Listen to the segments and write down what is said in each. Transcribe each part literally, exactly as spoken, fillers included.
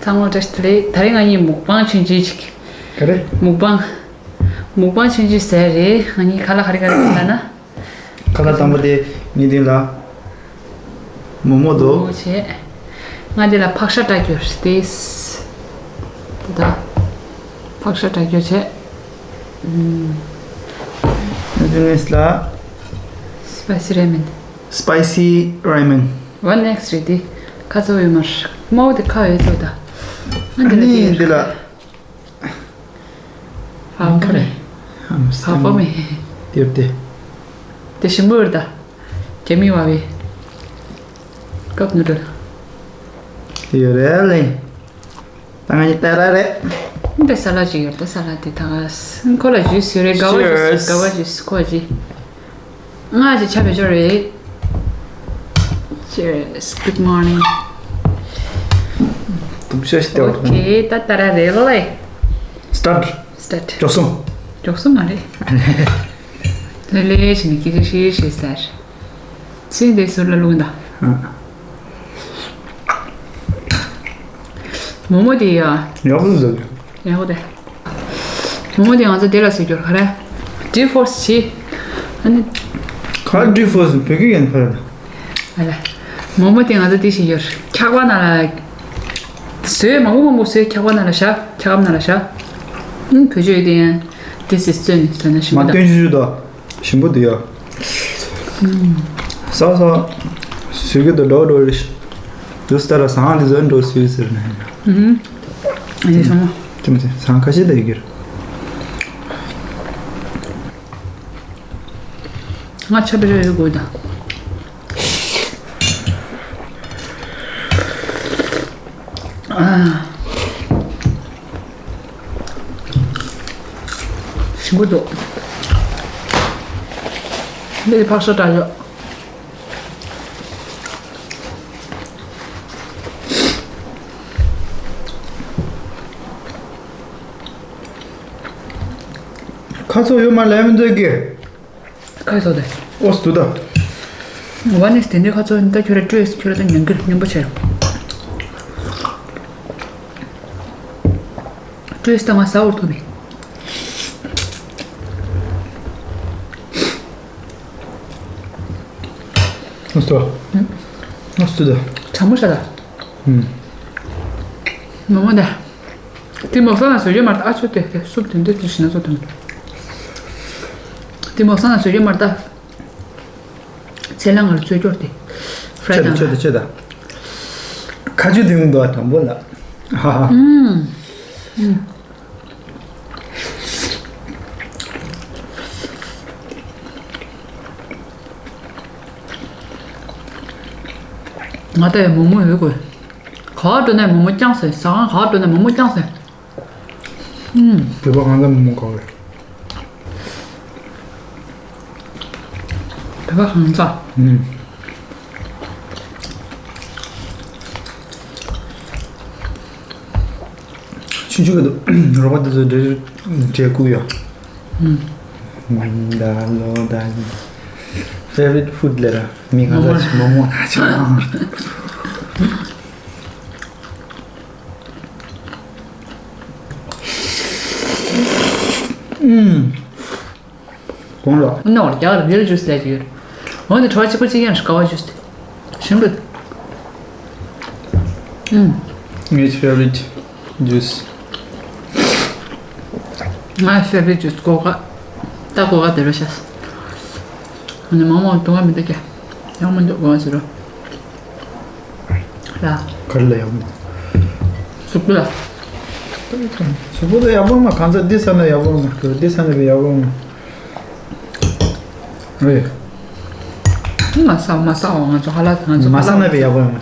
ཚང་མ་བཀྲ་ཤིས་བདེ་ལེགས། ད་རེས་ང་གཉིས་མུག་པང་ཆུང་ཆུང་ཅིག་ག་རེ། མུག་པང་། མུག་པང་ཆུང་ཆུང་ཟེར་རེད། ང་གཉིས་ཁ་ལག་ག་རེ་ག་རེ་ཟ་ན། ཁ་ལག་དང་པོ་དེ་ངའི་མདུན་ལ་མོག་མོག་འདུག་མོག་མོག་བྱས། ང་འདི་ལ་ཕག་ཤ་བཀྲ་རྒྱུ་རེད། དེ་ད་ཕག་ཤ་བཀྲ་རྒྱུ་བྱས། ཨུམ། ངའི་མདུན་ལ་spicy ramen། Spicy ramen། One next རེད་དེ། ཁ་ཚོ་ཡོད་མར། མོག་དེ་ཁ་ཡོད་ཚོད་ད། ཨ་འདི་ལ་ཨ་ནི་དེ་འདི་ལ། ཧ་ཧ་ཧ་ཧ་མེ། དེར་དེ། དེ་ཞིམ་པོ་ཡོད་ད། རྒྱ་མི་བ་བའི་cup noodle། དེ་ཡོད་རེད་ལེ། ད་ང་གཉིས་ཏེ་ར་རེད། འདི་ས་ལ་ཅིག་ཡོད་ད། ས་ལ་དེ་ད་ག་ཁོ་ལ་ཇུས་ཡོད་རེད། དགའ་བ་ཇུས། Cheers། དགའ་བ་ཇུས་ཁོ་ལ་ཅིག་ང་ཅིག་ཆ་བེད་ཅོ་རེད། Cheers། Good morning། དུམ་ཤ་ཞིག་སྟེར་བ། Okay། ད་ད་ར་རེད་ལེ། Start། Start། མགྱོགས་སོང་། མགྱོགས་སོང་མ་རེད། ལེ་ལེ་བྱས་ནས་སྐད་ཆ་བཤད་བཤད་ཟེར། ཚེ་འདི་ཟུར་ལ་བླུགས་ད། ཨ། མོག་མོག་དེ་ཡ། ཡག་པོ་འདུག་ཡག་པོ་དེ། མོག་མོག་དེ་ང་ཚོ་དེ་ལ་ཟེར་རྒྱུར་ག་རེ། Deep force བྱེད། ཨ་ནི། ག་deep force། བོད་སྐད་ཡིན་ཕར། ཨ་ལ། མོག་མོག་དེ་ང་ཚོ་དེ་བྱེད་རྒྱུར། འཁྱག་པ་ནང་ལ། བཟོས་མང་པོ་མང་པོ་བཟོས། འཁྱག་པ་ནང་ལ་བཞག་འཁྱག་སྒམ་ནང་ལ་བཞག་ཨུམ། བོད་ཆས་ཡོད་དེ་ཡང་། This is བཙོན་ནས་བཟོས་ན་ཞིམ་པོ་མ་དང་། སྟོན་ཆུ་ཆུ་དང་། ཞིམ་པོ་འདུག་ཡ། ས་ས། ཟོས་ཀྱི་འདུག་འགྲོ་འགྲོ་རེད། དུས་ལྟར་ལ་ཟངས་ལི་བཟོས་འགྲོ་སུས་ཟེར་ནས། ཨུམ། ཨེ་ཚང་མ། ཅི་མ་ཚད་ཟངས་ཁ་ཤས་ད་ཡོད་ཀྱི་རེད། ང་ཆབ་རེ་ཡོད་དགོས་ད། ཞིམ་པོ་འདུག་འདི་ཕག་ཤ་འདྲ་ཡོད། ཁ་ཚོ་ཡོད་མ་ལས་མི་འདོད་ཀི། ཁ་ཚོ་དེ། ཨོ་སྟུ་ད། ཝ་ནེས་དེ་འདྲའི་ཁ་ཚོ་ད་ཁྱོད་ར་སྤྲོས་ཁྱོད་ར་ད་ཉན་གི་ར་སྙན་པོ་བྱས་ར། སྤྲོས་ད་ང་ཟ་བར་ཐུབ་མེད། ཨོ་སྟུ། ཨོ་སྟུ་ད། གྲང་མོ་ཤ་ད། ཨུམ། མོག་མོག་དེ། དེ་མོག་ས་ན་བཟོས་ཡོད་མ་རེད། ཨ་ཆོ་དེ་དེ་སུབ་དེ་འདི་དེ་ཞིག་ན་ཚོ་དེ། དེ་མོག་ས་ན་བཟོས་ཡོད་མ་རེད་ད། ཚེ་ལ་ང་རུ་བཅོས་སྐྱོར་དེ། ཕྲའི་ཆོད་དང་། ཆོད་དང་། ཆོད་དང་། ཁ་ཆུ་དེ་མི་འདུག་ཨ། དང་པོ་ལ། ཧ་ཧ། ཨུམ། ཨུམ། ང་ལྟ་ཡ་མོག་མོག་ཡོད་དགོས། ག་བ་འགྲོ་ནས་མོག་མོག་རྐྱང་ཟེར། ཟ་ཁང་ག་བ་འགྲོ་ནས་མོག་མོག་རྐྱང་ཟེར། ཨུམ། བོད་པ་གང་ག་མོག་མོག་ག་བ་རེད། བོད་པ་གང་ག་ཨུམ། ཆུང་ཆུང་གི་རོགས་པ་དེ་ཚོ་འདྲེ་འདྲེ་བཀུག་ཡོད། ཨུམ། ད་ལོ་ད། Favorite food ལས་ར་མི་གང་ཟག་ཅིག་མོག་མོག་ན་ཅིག་ཨུམ། གོང་ལ། ནོར་རྒྱག་རེལ་ཇུས་ལས་ཀྱི་ཡོད། འོན་ཏེ་དྲོ་ཆིག་པོ་གཅིག་ཡང་ཞིག་ག་བ་ཇུས་ཏེ། ཞིམ་པོ། ཨུམ། ངའི་favorite juice། ངའི་favorite juice ཀོ་ཀ། ད་ཀོ་ཀ་དེ་རུ་ཤ། ཨ་ནི་མང་མང་དུང་བ་མི་འདུག་ཀྱ། ཡང་མི་འདུག་གོ་ཟེར་རོ། ལ། ག་རེ་ལ་ཡག་པོ། གཟུགས་པོ་ལ། གཟུགས་པོ་ལ་ཡག་པོ་མ། གང་ཚ་འདི་ས་ན་ཡག་པོ་མ། འདི་ས་ན་བའི་ཡག་པོ་མ། རེད། མ་ས་མ་ས་འོ་ང་ཚོ་ཧ་ལ་ང་ཚོ་མ་ས་ན་བའི་ཡག་པོ་མ། ཨ།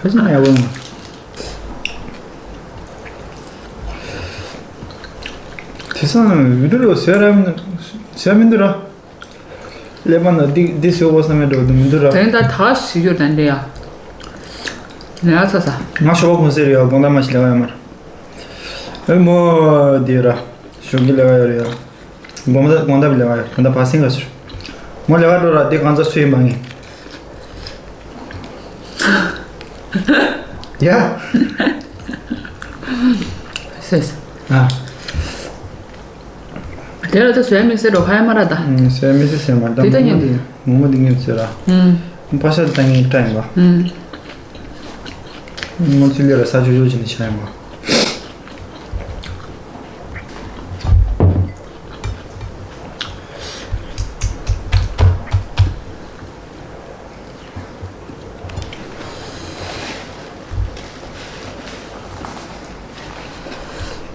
ག་ཅི་ན་ཡག་པོ་མ། དེ་སང་བི་ཌིའོ་ལ་ཟེར་ར་མི་ཟེར་མི་འདུག་ར། ཀླད་པ་ན་འདི་འདི་ཟེར་བ་བསམ་མེད་འགྲོ་འདི་མི་འདུག་ར། དེ་ད་ད་ཞིག་ཡོད་དང་འདི་ཡ། ལས་ཚ་ཚ། ང་ཞོགས་པ་གུང་སེང་རེད་ཡ། དགོང་དག་མ་ཞིག་ལས་ཀ་ཡོད་མ་རེད། ཨེ་མོ་འདི་ར། ཞོགས་ཀྱི་ལས་ཀ་ཡོད་རེད་ཡ། དགོང་དག་དགོང་དག་ལས་ཀ་ཡོད། ད་ལྟ་བ་སེང་ག་ཟེར། མོ་ལས་ཀ་འགྲོ་ར། འདི་གང་ཚ་སུ་ཡིན་པ་ངེས། ཡ། ཟེར། ཨ། དེ་ལ་ད་བཟོས་མི་ཟེར་རོ་ཁ་ཡ་མ་ར་ད། ཨུམ། བཟོས་མི་ཟེར་ཟེར་མ་ད། དེ་ད་མོག་མོག་ཉན་དེ་མོག་མོག་དེ་ཉན་ཟེར་ར། ཨུམ། ཕ་ཤ་དེ་ད་ངའི་སྐྲ་ཡིན་པ། ཨུམ། ང་ཚོའི་ལས་ལ་ས་ཆུ་ཆུ་ཅིག་ནས་བྱ་ཡིན་པ།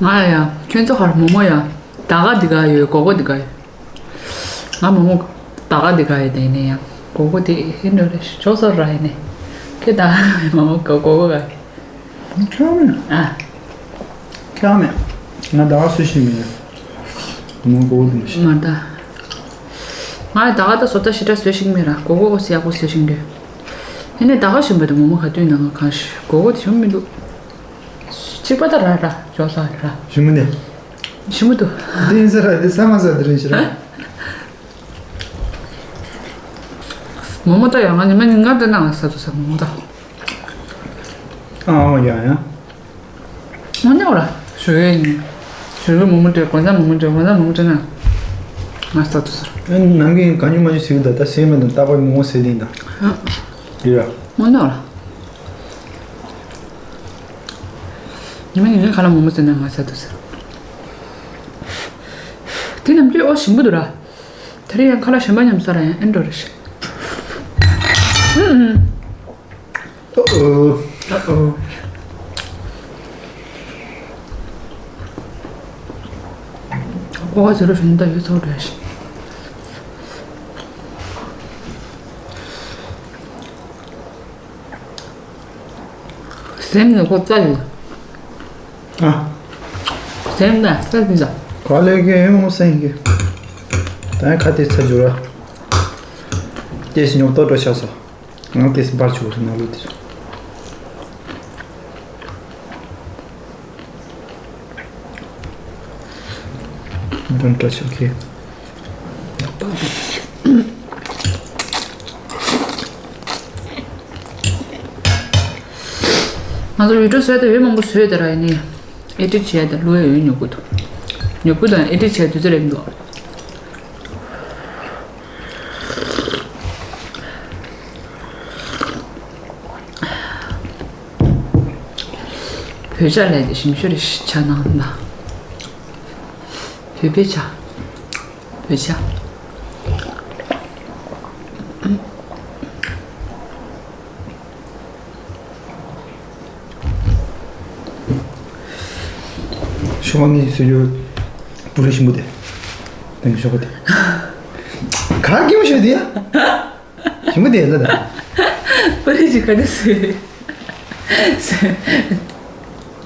ང་ཡ་ཁྱོད་ཚོ་ཧར་མོ་མོ་ཡ། ད་ག་འདི་ག་ཡོད། གོ་གོ་འདི་ག་ཡོད། ང་མོ་མོ་ད་ག་འདི་ག་ཡོད། དེ་ནས་ཡ་གོ་གོ་དེ་ཧེ་འདྲ་རེད། ཅོག་ཙོ་ར་ཡིན་ནས་ཁྱེད་ད་མོ་མོ་གོ་གོ་ག་ཡོད། ཁྱོད་མེད། ཨ། ཁྱོད་མེད། ང་ད་ག་སུ་ཞིག་མེད། མོ་གོ་གོ་དེ་མི་ཤེས། མ་ད། ང་ད་ག་ད་བཟོ་ལྟ་ཞེ་དྲག་བཟོ་ཤེས་མེད་ར། གོ་གོ་གོ་སི་ཡག་པོ་བཟོ་ཤེས་གི། ཡིན་ནས་ད་ག་ཞིམ་པ་དེ་མོ་མོ་ག་དུས་ནང་གང་ཞིག་གོ་གོ་དེ་ཞིམ་མི་འདུག་གཅིག་པ་ད་ར་ར་ཅོག་ཙོ་ར། ཞིམ་མི་འདུག་ཞིམ་མི་འདུག་དེ་ཡིན་ས་ར་དེ་ས་མ་ས་དེ་རིང་ཞིག་ར། མོ་མོ་ད་ཡང་ང་ཉི་མ་ཉིན་གང་དེ་ནང་ས་དུ་ས་མོ་མོ་ད། ཨ་ཨ་ཡ་ཡ། མོ་ནེ་འོ་ར། ཞུ་ཡས་ཡིན། ཞུ་ཡས་མོ་མོ་དེ་གོ་ས་མོ་མོ་དེ་གོ་ས་མོ་མོ་དེ་ན། ང་ས་དུ་ས། ཨ་ནམ་གིན་གང་ཉུ་མ་ཉུ་ཟིག་ད་ད་སེ་མེད་ད་ད་པ་མོ་མོ་སེ་ལིན་ད། ཨ། ཡ། མོ་ནེ་འོ་ར། ཉི་མ་ཉིན་གང་ལ་མོ་མོ་ཟེར་ན་ང་ས་དུ་ས། དེ་ནམ་རྒྱུན་ཨོ་ཞིམ་པོ་འདུག་ར། དེ་རིང་ཡང་ཁ་ལག་གཞན་པ་མཉམ་ཟ་ར་ཡང་ཨེ་འགྲོ་རེ་ཞིག་ཨོ་ཨོ། ཨོ་ཨོ། ཀོ་བ་ཟེར་རོ་ཞུ་ན་ད་ཡོད་ཚོགས་འདྲ་ཞིག་སེམས་ནི་ཁོ་རྩ་ཡིན། ཨ། སེམས་ན་རྩ་ཡིན་ད། ག་ལེ་གེ་ཡོང་སེང་གེ། ད་ཁ་དེ་ཚ་ཇུ་ར། ཏེས་ཉོབ་ཏོ་འགྲོ་ཆགས་སོ། ང་ཏེས་འབར་ཆུ་ར་ན་ལུ་དེ་སོ། Don't touch, okay. ང་ཚོ་ཡུལ་གྲུ་བཟོས་ཏེ་འོད་མང་པོ་བཟོས་ཏེ་ར་ཡིན་ནི། ཨེ་ཌིཊ་བྱས་ཏེ་བླུག་ཡ་ཡོད་ཉོ་གི་འདུག་ཉོ་གི་དང་ཨེ་ཌིཊ་བྱས་དུས་ཚོད་རེད་འདུག་བོད་ཇ་ལས་དེ་ཞིམ་ཤོས་རེད་ཤག་ཇ་ནང་ན། བོད་པའི་ཇ། བོད་ཇ། ཤོག་ངའི་སྲོལ་རྒྱུན་པུ་རི་ཞིམ་པོ་དེ། དེང་ཤོག་དེ། ག་སྐྱེ་བོ་ཤོད་དེ་ཡ། ཞིམ་པོ་དེ་ལ་ད། པུ་རི་ཅི་ག་དེ་སུ།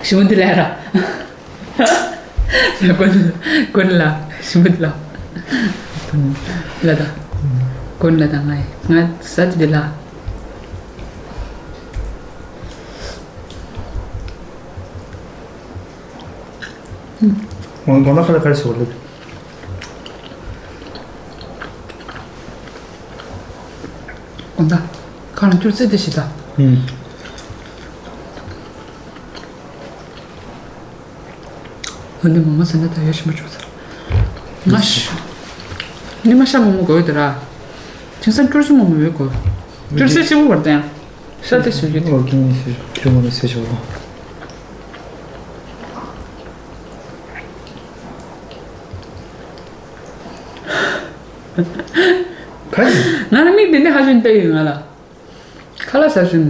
ཞིམ་པོ་དེ་ལ་ར། ཀུན་ཀུན་ལ་ཞིམ་པོ་དེ་ལ། ལ་ད། ཀུན་ལ་ད་ང་ཡི་ང་ས་དེ་ལ། ང་དགོང་དག་ཁ་ལ་ཁ་རེ་ཟེར་བ་ལབ། དགོང་དག་ཁ་ལ་སྐྱུར་རྩི་དེ་ཞིག་ད། ཨུམ། འོན་ཏེ་མོ་མོ་ཟེར་ན་ད་ཡོད་ཞིམ་པོ་བྱུང་ཚར། ང་ཤི། ཉི་མ་ཤ་མོ་མོ་དགོས་ཡོད་དེ་ར། དེང་སང་སྐྱུར་རྩི་མོ་མོ་ཡོད་དགོས། སྐྱུར་རྩི་ཆེན་པོ་བར་དེ་ཡང་། ཤ་དེ་ཞིག་ཡོད་དེ། ཨོ་ཀེ་ནི་ཟེར་ཁྱོད་མོ་ནི་ཟེར་ཆོག་གོ། ག་ཡིན། ང་ལ་མིག་དེ་ནས་ཧ་ཅང་བལྟས་ཡོད་ང་ལ། ཁ་ལག་ཟ་བཞིན།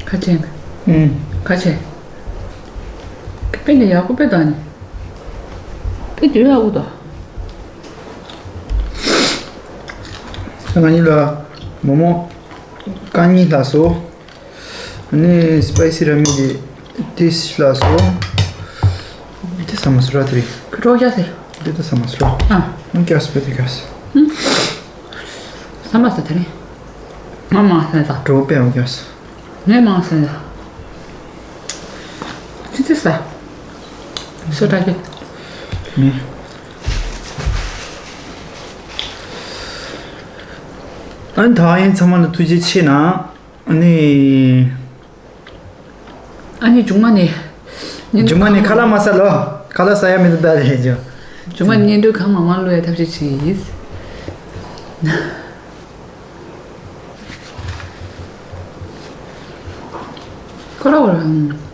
ཁ་ཆེ། ཨུམ། ཁ་ཆེ། དཔེ་ནི་ཡག་པོ་དཔེ་དང་ནི། དཔེ་དུས་ཡག་པོ་དང་། ང་གཉིས་ལ་མོ་མོ་རྐང་གཉིས་ལྷག་སོང་། ཨ་ནི་སི་པའི་སི་ར་མེན་དེ་ཏིས་ལྷག་སོང་། དེ་ས་མ་སུ་ར་དེ་རེད། ཁོ་གྲོགས་རྒྱག་ཟེར། དེ་ད་ས་མ་སུ་ར། ཨ། ང་རྒྱག་སི་པའི་དེ་རྒྱག་སི། ཨུམ། ས་མ་ས་དེ་རེད། ང་མང་སེ་ད། གྲོགས་པས་འོ་རྒྱག་སོང་། ངས་མང་སེ་ད། ཙི་ཙི་ཟ། སོ་ད་ཀྱི། ངས། ཨ་ནི་ད་ཡིན་ཚང་མ་ལ་ཐུགས་རྗེ་ཆེ་གནང་། ཨ་ནི། ཨ་ནི་མཇུག་མ་ནས། མཇུག་མ་ནས་ཁ་ལག་མ་ཟ་ལོ། ཁ་ལག་ཟ་ཡ་མི་འདུག་ད་རེད་ཇོ། མཇུག་མ་ནས་བརྙན་འཕྲིན་གང་མང་མང་བླུག་ཡ་ཐབས་ཤེས་བྱེད་ཀྱི་ཡིན། ཁོ་ར་བ་ར།